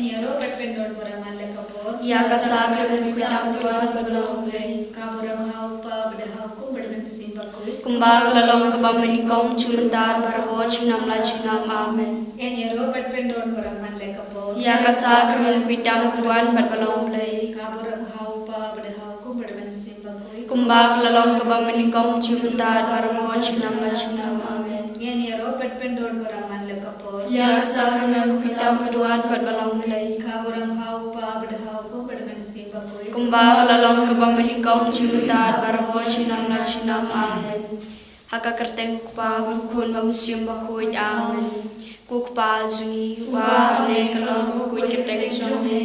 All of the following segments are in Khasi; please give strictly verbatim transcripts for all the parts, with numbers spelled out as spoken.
Ïaroh bad pyndon ba ramman la ka por. Ïa ka sakramen pynkyntang pynwan bad ba long U Blei. Ka burom ha U Kpa bad ha U Khun bad ha U Mynsiem Bakhuid. Kumba ka la long kaba mynnyngkong, junom mynta, baroh junom la junom. Amen. Ïaroh bad pyndon ba ramman la ka por. Ïa ka sakramen pynkyntang pynwan bad ba long U Blei. Ka burom ha U Kpa bad ha U Khun bad ha U Mynsiem Bakhuid. Kumba ka la long kaba mynnyngkong, junom mynta, baroh junom la junom. Amen. Ïaroh bad pyndon ba ramman la ka por. Ïa ka sakramen pynkyntang pynwan bad ba long U Blei. Ka burom ha U Kpa bad ha U Khun bad ha U Mynsiem Bakhuid. Kumba ka la long kaba mynnyngkong, junom mynta, baroh junom la junom. Amen. Ha ka kyrteng U Kpa, U Khun bad U Mynsiem Bakhuid. Amen. Ko Kpa jong ngi uba ha bneng, kan long bakhuid ka kyrteng jong me.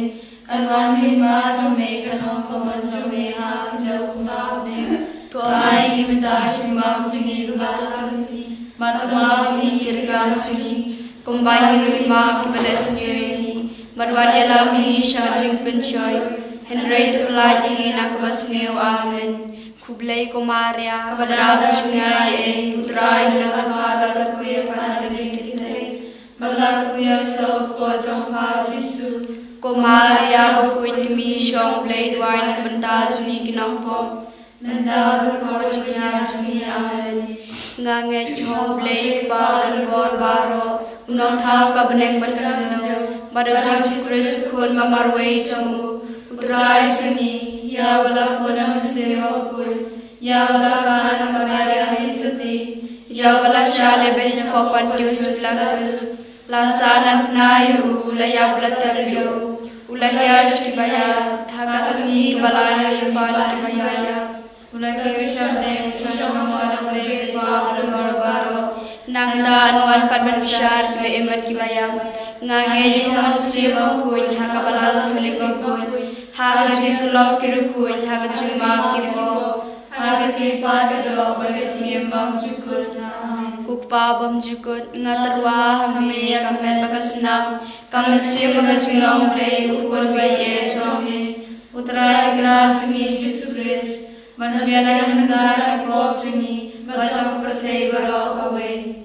Kan wan ka hima jong me, kan long ka mon jong me ha ka khyndew kumba ha bneng. To ai ïa ngi mynta ka jingbam jong ngi kaba shisien. Bad to map ïa ngi ki rikna jong ngi, kumba ngi ruh ngi map ïa kiba leh sniew ïa ngi. Bad wat ïalam ïa ngi sha ka jingpynjot, hynrei to pynlait ïa ngi na kaba sniew. Amen. Khublei ko Maria, kaba dap da jingaiei, U Trai u don bad pha, la kyrkhu ïa pha na pdeng ki kynthei, bad la kyrkhu ïa u saw kpoh jong pha U Jisu. Ko Maria bakhuid, ka mei shong U Blei, duwai na ka bynta jong ngi ki nongpop, mynta bad ha ka por jingïap jong ngi. Amen. Nga ngeit ha U Blei Kpa uba don bor baroh, U Nongthaw ka bneng bad ka khyndew, bad U Jisu Khrist U Khun ba marwei jong U, U Trai jong ngi, ïa uba la pun ha U Mynsiem Bakhuid, ïa uba la kha na ka Maria Theisotti, ïa uba la shah lehbeiñ ha u Pontius Pilatus, la sahnarphna ïa u, la ïap la tep ïa u, u la hiar sha kiba ïap, ha ka sngi kaba lai u la pan sha kiba ïap. U la kiew sha bneng, u shong sha ka hynmen U Blei Kpa uba don bor baroh. Nangta un wan pat ban bishar ïa kiba im bad kiba ïap. Nga ngeit ha U Mynsiem Bakhuid, ha ka balang Katholik bakhuid, ha ka jingsyllok ki riewkhuid, ha ka jingmap ki pop, ha ka jingpynïap ka doh bad ka jingim bymjukut. Amen. Ko Kpa bymjukut, nga tyrwa ha me ïa ka met bad ka snam, ka mynsiem bad ka jinglong Blei, U Khun ba ïeit jong me, U Trai Kynrad jong ngi Jisu Khrist, ban pynbiang na ka bynta ki pop jong ngi bad jong ka pyrthei baroh kawei.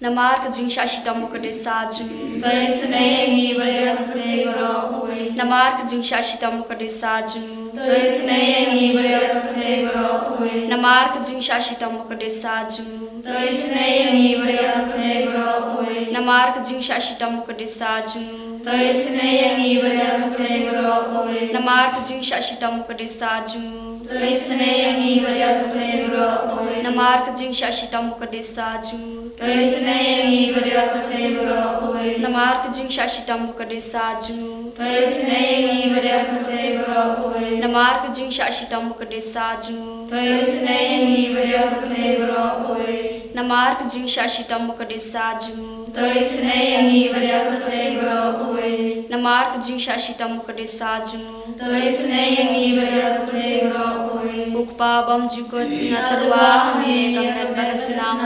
Namar ka jingshah shitom ka dei sa jong U, to isynei ïa ngi bad ïa ka pyrthei baroh kawei. Namar ka jingshah shitom ka dei sa jong U, to isynei ïa ngi bad ïa ka pyrthei baroh kawei. Namar ka jingshah shitom ka dei sa jong U, to isynei ïa ngi bad ïa ka pyrthei baroh kawei. Namar ka jingshah shitom ka dei sa jong U, to isynei ïa ngi bad ïa ka pyrthei baroh kawei. Namar ka jingshah shitom ka dei sa jong U, to isynei ïa ngi bad ïa ka pyrthei baroh kawei. Namar ka jingshah shitom ka dei sa jong U, to isynei ïa ngi bad ïa ka pyrthei baroh kawei. Namar ka jingshah shitom ka dei sa jong U, to isynei ïa ngi bad ïa ka pyrthei baroh kawei. Namar ka jingshah shitom ka dei sa jong U, to isynei ïa ngi bad ïa ka pyrthei baroh kawei. Namar ka jingshah shitom ka dei sa jong U, to isynei ïa ngi bad ïa ka pyrthei baroh kawei. Namar ka jingshah shitom ka dei sa jong U, to isynei ïa ngi bad ïa ka pyrthei baroh kawei. Ko Kpa bymjukut, nga tyrwa ha me ïa ka met bad ka snam,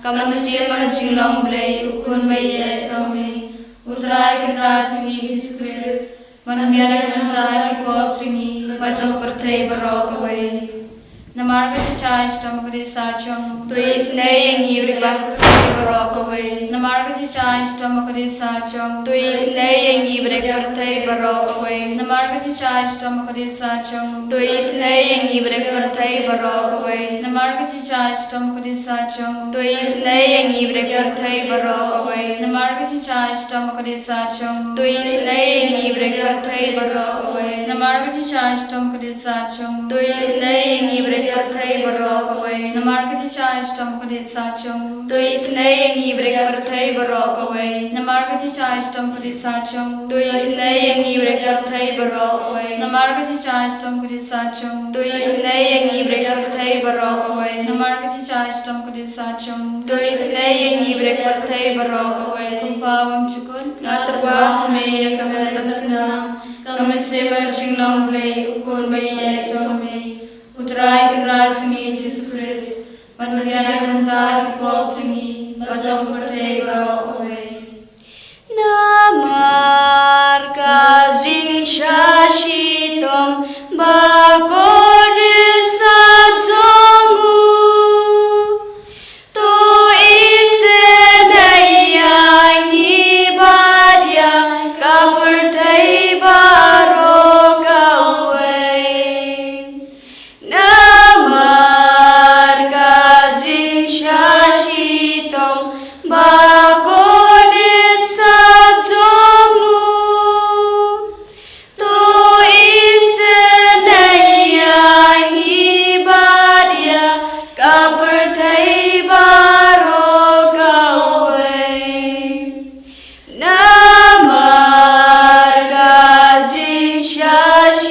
ka mynsiem bad ka jinglong Blei, U Khun ba ïeit jong me, U Trai Kynrad jong ngi Jisu Khrist, ban pynbiang na ka bynta ki pop jong ngi bad jong ka pyrthei baroh kawei. Namar ka jingshah shitom ka dei sa jong U, to isynei ïa ngi bad ïa ka pyrthei baroh kawei. Namar ka jingshah shitom ka dei sa jong U, to isynei ïa ngi bad ïa ka pyrthei baroh kawei. Namar ka jingshah shitom ka dei sa jong U, to isynei ïa ngi bad ïa ka pyrthei baroh kawei. Namar ka jingshah shitom ka dei sa jong U, to isynei ïa ngi bad ïa ka pyrthei baroh kawei. Namar ka jingshah shitom ka dei sa jong U, to isynei ïa ngi bad ïa ka pyrthei baroh kawei. Namar ka jingshah shitom ka dei sa jong U, to isynei ïa ngi bad ïa ka pyrthei baroh kawei. Namar ka jingshah shitom ka dei sa jong U, to isynei ïa ngi bad ïa ka pyrthei baroh kawei. Namar ka jingshah shitom ka dei sa jong U, to isynei ïa ngi bad ïa ka pyrthei baroh kawei. Namar ka jingshah shitom ka dei sa jong U, to isynei ïa ngi bad ïa ka pyrthei baroh kawei. Namar ka jingshah shitom ka dei sa jong U, to isynei ïa ngi bad ïa ka pyrthei baroh kawei. Ko Kpa bymjukut, nga tyrwa ha me ïa ka met bad ka snam, ka mynsiem bad ka jinglong Blei, U Khun ba ïeit jong me, U Trai Kynrad jong ngi Jisu Khrist, ban pynbiang na ka bynta ki pop jong ngi bad jong ka pyrthei baroh kawei. Namar ka jingshah shitom ba ka dei sa jong U, to isynei ïa ngi bad ïa ka pyrthei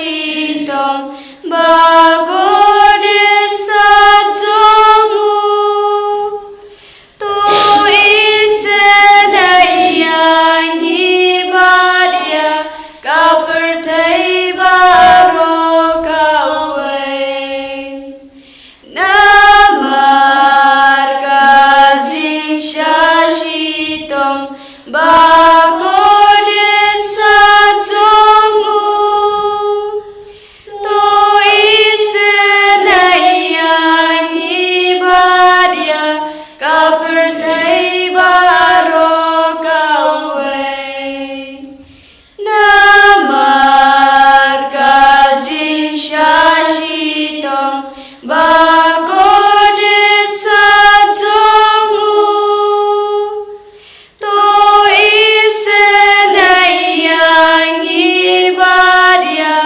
shitom ba kordit sa jong u. To isynei ïa ngi bad ïa ka pyrthei baroh kawei. Namar ka jingshah shitom ba kordit sa jong u. To isynei ïa ngi bad ïa ka pyrthei baroh kawei. Namar ka jingshah shitom ba kordit sa jong u. To isynei ïa ngi bad ïa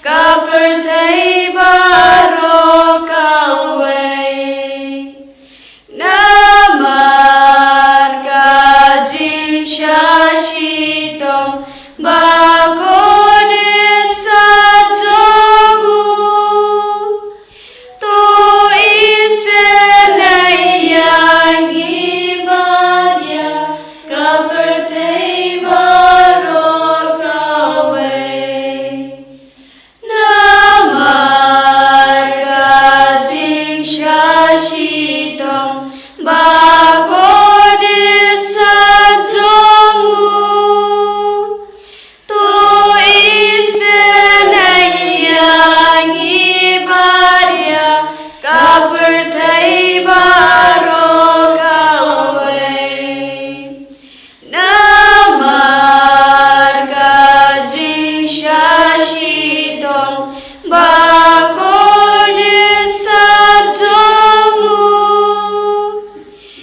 ka pyrthei baroh kawei. Namar ka jingshah shitom ba kordit sa jong u. To isynei ïa ngi bad ïa ka pyrthei baroh kawei. Namar ka jingshah shitom ba kordit sa jong u. To isynei ïa ngi bad ïa ka pyrthei baroh kawei. Namar ka jingshah shitom ba kordit sa jong u. To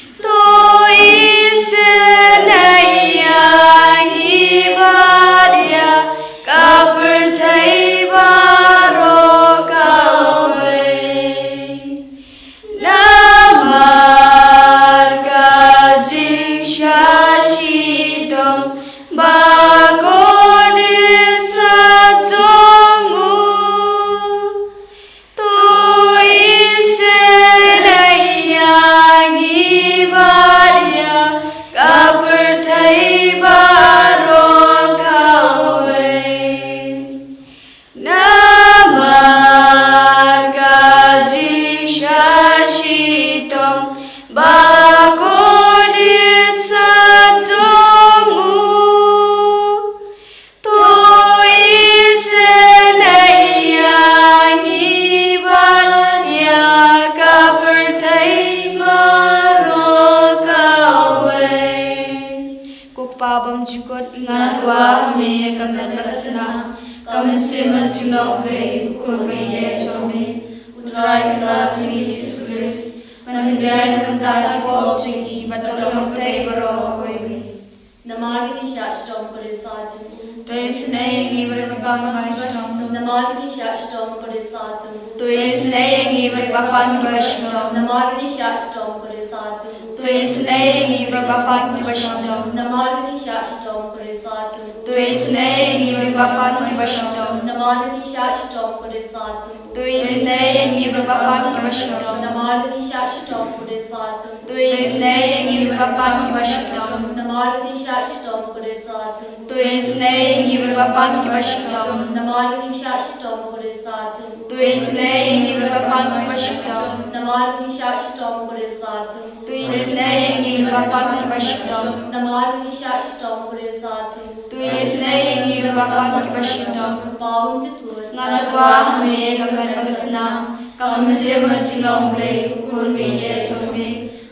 isynei ïa ngi bad ïa ka pyrthei baroh kawei. Namar ka jingshah shitom ba kordit sa jong u. To isynei ïa ngi bad ïa ka pyrthei baroh kawei. Namar ka jingshah shitom ba kordit sa jong u. To isynei ïa ngi bad ïa ka pyrthei baroh kawei. Ko Kpa bymjukut, nga twa ha me ïa ka met bad ka snam, ka mynsiem bad jinglong U Blei, U Khun ba ïeit jong me, U Trai Kynrad jong ngi Jisu Khrist, ban pynbiang na ka bynta ki pop jong ngi bad jong ka pyrthei baroh kawei. Namar ka jingshah shitom ba kordit sa jong u. To isynei ïa ngi bad ïa ka pang ba shitom. Namar ka jingshah shitom ba kordit sa jong u. To isynei ïa ngi bad ïa ka pang ba shitom. Namar ka jingshah shitom ba kordit sa jong u. To isynei ïa ngi bad ïa ka pang ba shitom. Namar ka jingshah shitom ba kordit sa jong u. To isynei ïa ngi bad ïa ka pang ba shitom. Namar ka jingshah shitom ba kordit sa jong u. To isynei ïa ngi bad ïa ka pang ba shitom. Namar ka jingshah shitom ba kordit sa jong u. To isynei ïa ngi bad ïa ka pang ba shitom. Namar ka jingshah shitom ba kordit sa jong u. To isynei ïa ngi bad ïa ka pang ba shitom. Namar ka jingshah shitom ba kordit sa jong u. To isynei ïa ngi bad ïa ka pang ba shitom. Namar ka jingshah shitom ba kordit sa jong u. To isynei ïa ngi bad ïa ka pang ba shitom. Namar ka jingshah shitom ba kordit sa jong u. To isynei ïa ngi bad ïa ka pang ba shitom. Kpa bymjukut, nga twa ha me ïa ka met bad ka snam, ka mynsiem bad jinglong U Blei, U Khun ba ïeit jong me,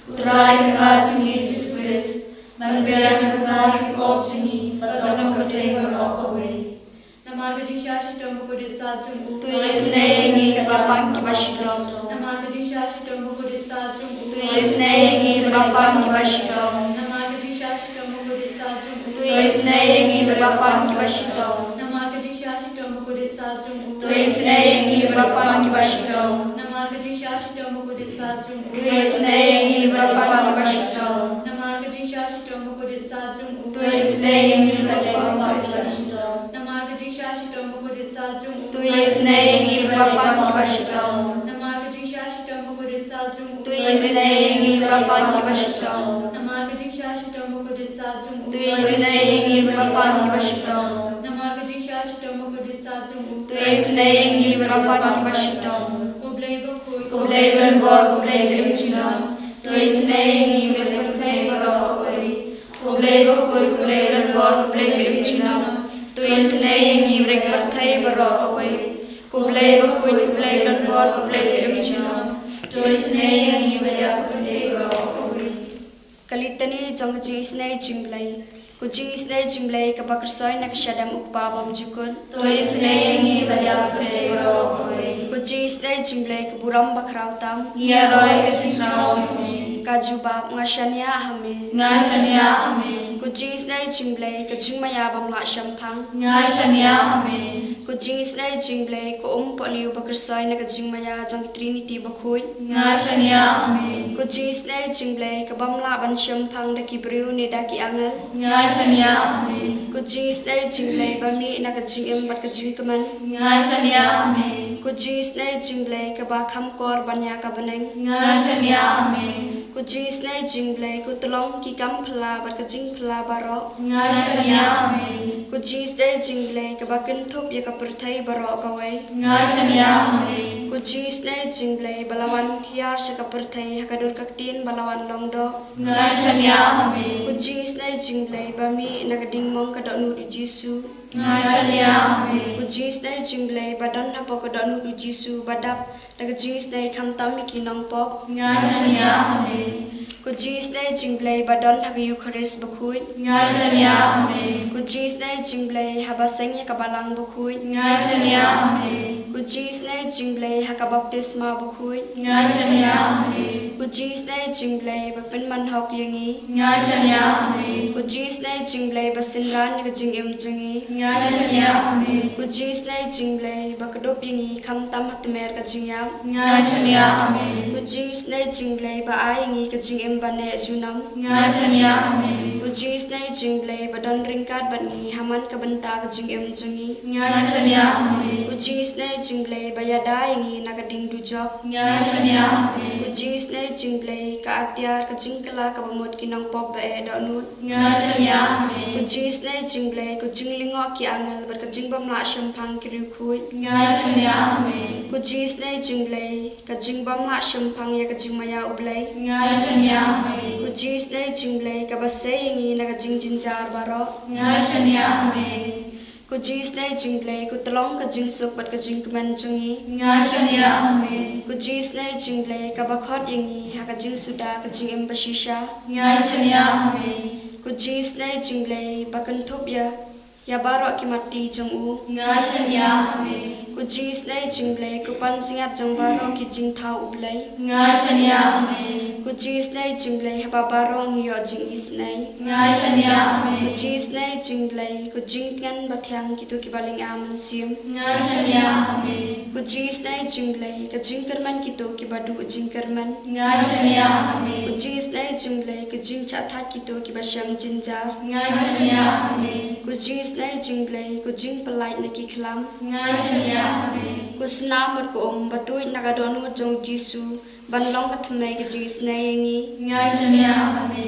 U Trai Kynrad jong ngi Jisu Khrist, ban pynbiang na ka bynta ki pop jong ngi bad jong ka pyrthei baroh kawei. Namar ka jingshah shitom ba kordit sa jong u. To isynei ïa ngi bad ïa ka pang ba shitom. Namar ka jingshah shitom ba kordit sa jong u. To isynei ïa ngi bad ïa ka pang ba shitom. Namar ka jingshah shitom ba kordit sa jong u. To isynei ïa ngi bad ïa ka pang ba shitom. Namar ka jingshah shitom ba kordit sa jong u. To isynei ïa ngi bad ïa ka pang ba shitom. Namar ka jingshah shitom ba kordit sa jong u. To isynei ïa ngi bad ïa ka pang ba shitom. Namar ka jingshah shitom ba kordit sa jong u. To isynei ïa ngi bad ïa ka pang ba shitom. Namar ka jingshah shitom ba kordit sa jong u. To To isynei ïa ngi bad la ki bapang kiba shitom. Namar ka jingshah shitom bakordit sat jong u. To isynei ïa ngi bad la ki bapang kiba shitom. Namar ka jingshah shitom bakordit sat jong u. To isynei ïa ngi bad la ki bapang kiba shitom. Namar ka jingshah shitom bakordit sat jong u. To isynei ïa ngi bad la ki bapang kiba shitom. Ko Blei bakhuid. Ko Blei badonbor, ko Blei ba im junom. To isynei ïa ngi bad la ki pyrthei baroh kawei. Ko Blei bakhuid, ko Blei badonbor, ko Blei ba im junom. To isynei ïa ngi bad la ki pyrthei baroh kawei. Ko Blei bakhuid, ko Blei badonbor, ko Blei ba im junom. To isynei ïa ngi bad la ki pyrthei baroh kawei. Ka litani jong ka jingisynei jong u Blei. Ka jingisynei jong u Blei kaba kyrsoi na ka shadem u Kpa bymjukut. To isynei ïa ngi bad la ki pyrthei baroh kawei. Ka jingisynei jong u Blei ka burom bakhraw tam. Ngi ïaroh ïa ka jingkhraw jong me. Ka jubab, nga shaniah ha me. Nga shaniah ha me. Ka jingisynei jong u Blei ka jingmaïa bym lah shemphang. Nga shaniah ha me. Ka jingisynei jong u Blei ka umpohliew bakyrsoi na ka jingmaïa jong ka Trinity bakhuid. Nga shaniah ha me. Ka jingisynei jong u Blei ka bym lah ban shemphang da ki briew ne da ki angel. Nga shaniah ha me. Ka jingisynei jong u Blei ba mih na ka jingim bad ka jingkmen. Nga shaniah ha me. Ka jingisynei jong u Blei kaba kham kor ban ïa ka bneng. Nga shaniah ha me. Ka jingisynei jong u Blei ka tyllong ki kam phylla bad ka jingphylla baroh. Nga shaniah ha me. Ka jingisynei jong u Blei kaba kynthup ïa ka pyrthei baroh kawei. Nga shaniah ha me. Ka jingisynei jong u Blei ba la wan hiar sha ka pyrthei ha ka dur ka ktien ba la wan long doh. Nga shaniah ha me. Ka jingisynei jong u Blei ba mih na ka dingmong ka dohnud u Jisu. Nga shaniah ha me. Ka jingisynei jong u Blei ba don hapoh ka dohnud u Jisu ba dap da ka jingisynei khamtam ïa ki nongpop. Nga shaniah ha me. Ka jingisynei jong u Blei ba don ha ka Eukharist bakhuid. Nga shaniah ha me. Ka jingisynei jong u Blei haba seng ïa ka balang bakhuid. Nga shaniah ha me. Ka jingisynei jong u Blei ha ka baptisma bakhuid. Nga shaniah ha me. Ka jingisynei jong u Blei ba pynman hok ïa ngi. Nga shaniah ha me. Ka jingisynei jong u Blei ba synran ïa ka jingim jong ngi. Nga shaniah ha me. Ka jingisynei jong u Blei ba kdup ïa ngi khamtam ha tmier ka jingïap. Nga shaniah ha me. Ka jingisynei jong u Blei ba ai ïa ngi ka jingim ba neh junom. Nga shaniah ha me. Ka jingisynei jong u Blei ba don ryngkat bad ngi ha man ka bynta ka jingim jong ngi. Nga shaniah ha me. Ka jingisynei jong u Blei ba ïada ïa ngi na ka ding dujok. Nga shaniah ha me. Ka jingisynei jong u Blei ka atiar ka jingkylla kaba mut ki nongpop ba eh dohnud. Nga shaniah ha me. Ka jingisynei jong u Blei ka jinglyngngoh ki angel bad ka jingbymlah shemphang ki riewkhuid. Nga shaniah ha me. Ka jingisynei jong u Blei ka jingbymlah shemphang ïa ka jingmaïa u Blei. Nga shaniah ha me. Ka jingisynei jong u Blei kaba sei ïa ngi na ka jingjynjar baroh. Nga shaniah ha me. Ka jingisynei jong u Blei ka tyllong ka jingsuk bad ka jingkmen jong ngi. Nga shaniah ha me. Ka jingisynei jong u Blei kaba khot ïa ngi ha ka jingsuda ka jingim bashisha. Nga shaniah ha me. Ka jingisynei jong u Blei ba kynthup ïa ïa baroh ki matti jong u. Nga shaniah ha me. Ka jingisynei jong u Blei ka pan jingïat jong baroh ki jingthaw u Blei. Nga shaniah ha me. Ka jingisynei jong u Blei haba baroh ngi ïoh jingisynei. Nga shaniah ha me. Ka jingisynei jong u Blei ka jingtngen ba thiang kito kiba lynga mynsiem. Nga shaniah ha me. Ka jingisynei jong u Blei ka jingkyrmen kito kiba duh jingkyrmen. Nga shaniah ha me. Ka jingisynei jong u Blei ka jingshah thait kito kiba shem jynjar. Nga shaniah ha me. Ka jingisynei jong u Blei ka jingpyllait na ki khlam. Nga shaniah ha me. Ka snam bad ka um ba tuid na ka dohnud jong u Jisu ban long ka thymmei ka jingisynei ïa ngi. Nga shaniah ha me.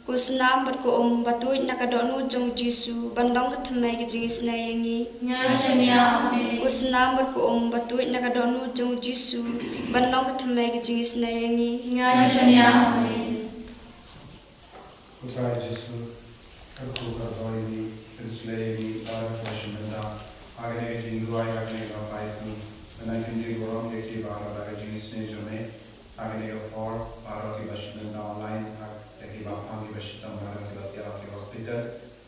Ka snam bad ka um ba tuid na ka dohnud jong u Jisu ban long ka thymmei ka jingisynei ïa ngi. Nga shaniah ha me. Ka snam bad ka um ba tuid na ka dohnud jong u Jisu ban long ka thymmei ka jingisynei ïa ngi. Nga shaniah ha me. Ko Trai Jisu, kyrkhu kyrdoh ïa ngi, pynshlei ïa ngi baroh kiba shim bynta ha kane ka jingduwai, ha kane ka baptism, ban ai kyndiah burom ïa ki baroh da ka jingisynei jong me. Ha kane ka por, baroh kiba shim bynta online, ha ki bapang kiba shitom, baroh kiba thiah ha ki hospital,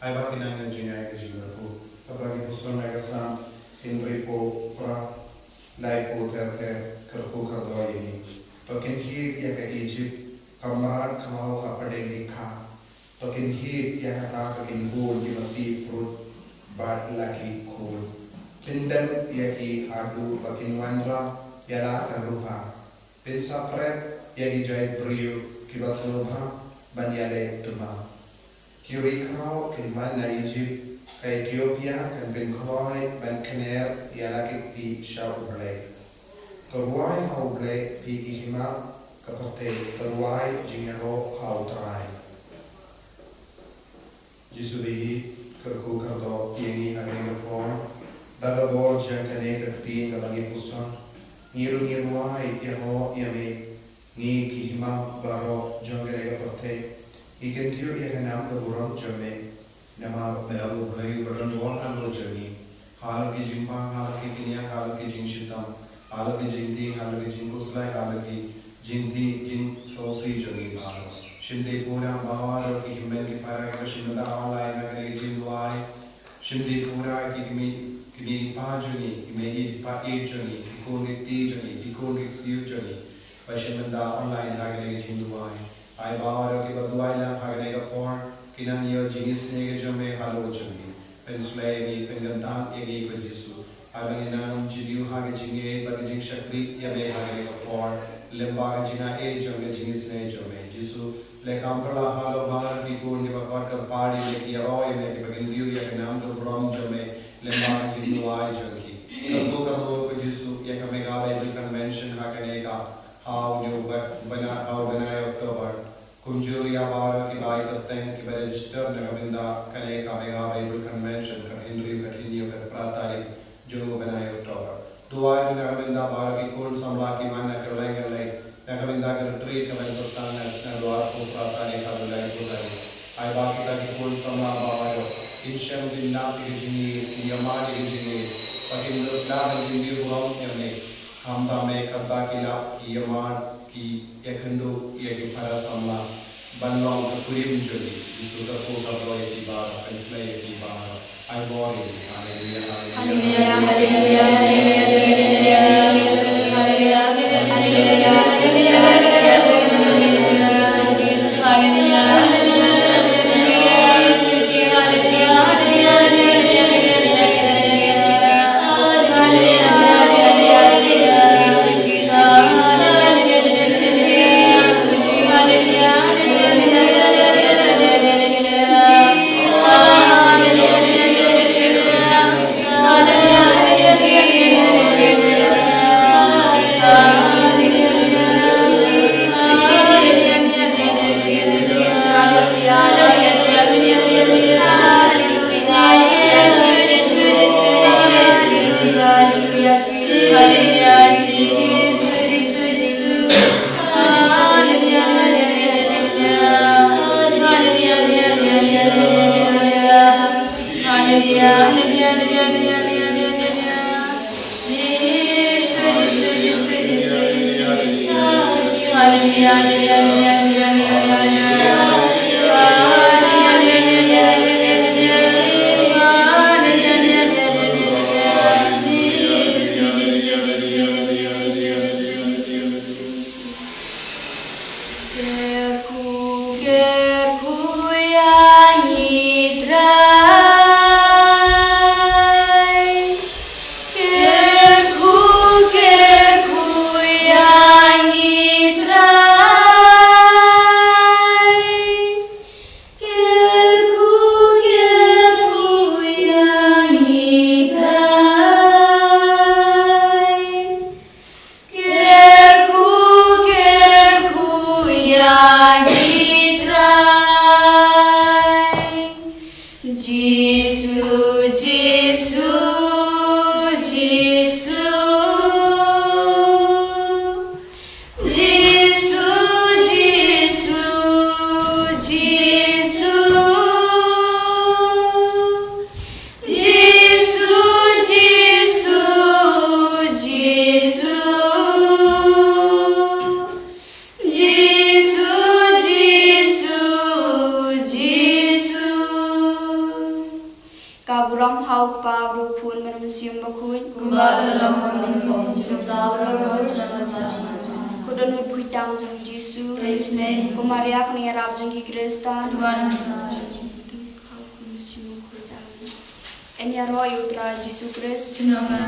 ai ba kin nang ïoh jingïaid ka jingkyrkhu. Kaba ki puson na ka Salm, hynriew phew phra, laiphew ter ter, kyrkhu kyrdoh ïa ngi. To kin hiar ïa ka Ijipt, ka mrad khraw ha pdeng ki kha. To kin hiar ïa kata ka kin bun ki masi prut bad la ki khun. Pyndep ïa ki haduh ba kin wanrah ïa la ka rupa. Pynsaphriang ïa ki jaid briew kiba sngewbha ban ïaleh tymmen. Ki riewkhraw kin wan na Ijipt, Ka Ethiopia kan pynkhoi ban kner ïa la ki kti sha U Blei. To duwai ha U Blei, phi ki hima ka pyrthei, to duwai jingïaroh ha U Trai. Jisu ba ïeit, kyrkhu kyrdoh ïa ngi ha kane ka por, ba ka bor jong kane ka ktien kaba ngi puson, ngi ruh ngi duwai ïaroh ïa me, ngi ki hima baroh jong kane ka pyrthei, ngi kyntiew ïa ka nam ka burom jong me. Namar me long U Blei uba don bor halor jong ngi, halor ki jingpang, halor ki kñia, halor ki jingshitom, halor ki jingtieng, halor ki jingkhuslai, halor ki jingtih jingsngewsih jong ngi baroh. Shimti pura baroh ki hynmen ki para kiba shim bynta online ha kane ka jingduwai. Shimti pura ki kmie, kmie ki kpa jong ngi, ki mei ki pa ïeit jong ngi, ki khun ki kti jong ngi, ki khun ki ksiew jong ngi, ba shim bynta online ha kane ka jingduwai. Ai ba baroh kiba duwai lang ha kane ka por kin nang ïoh jingisynei ka jong me halor jong ngi. Pynslem ïa ngi, pynkyntang ïa ngi ko Jisu. Ai ba ngin nang ym jylliew ha ka jingïeit bad ka jingshakri ïa me ha kane ka por, lyngba ka jingaiei jong ka jingisynei jong me. Jisu, leh kham kylla halor baroh ki khun kiba khot kyrpad ïa me, ki ïaroh ïa me, kiba kyntiew ïa ka nam ka burom jong me lyngba ka jingduwai jong ki. Kyrkhu kyrdoh ko Jisu ïa ka Mega Bible Convention ha kane ka, ha u bnai, bnai, ha u bnai October. Kumjuh ïa baroh kiba ai kyrteng, kiba register na ka bynta kane ka Mega Bible Convention, ka hynriew, ka hynñiew, ka phra tarik jong u bnai October. Duwai ruh na ka bynta baroh ki khun samla ki man na kylleng kylleng, na ka bynta ka retreat kaban pyrshang na, na dua arphew phra tarik haduh laiphew tarik. Ai ba kita ki khun samla baroh kin shem, kin nang ïa ka jingïeit, kin ïamad ïa ka jingïeit, ba kin lut na ka jingïeit burom ïa me. Khamtam me, katba ki lah ki ïamad, ki ïakynduh ïa ki para samla ban long ka kurim jong ngi. Jisu, kyrkhu kyrdoh ïa ki baroh, pynslem ïa ki baroh. Ai bor ïa ngi. Haleluya, haleluya. Haleluya, haleluya, haleluya, Jisu, Jisu, Jisu, haleluya. Haleluya, haleluya, haleluya, Jisu, Jisu, Jisu, Jisu, haleluya. Haleluya, haleluya, Jisu, Jisu, Jisu, haleluya. Haleluya, haleluya, Jisu, Jisu, Jisu, haleluya. Kyrkhu, kyrkhu ïa ngi Trai. Kyrkhu, kyrkhu ïa ngi Trai. Kyrkhu, kyrkhu ïa ngi Trai. Kyrkhu, kyrkhu ïa ngi Trai. Jisu, Jisu, Jisu. Jisu, Jisu, Jisu. Jisu, Jisu, Jisu. Jisu, Jisu, Jisu. Ka burom ha U Kpa bad U Khun bad U Mynsiem Bakhuid. Kumba ka la long mynnyngkong, jylliew baroh, sha baroh. Ko dohnud khuid tam jong U Jisu. Praise me. Ko Maria kmie ïarap jong ki Khristan. Duwai ïa ngi. Yn ïaroh ïa U Trai Jisu Khrist. Sngewbha.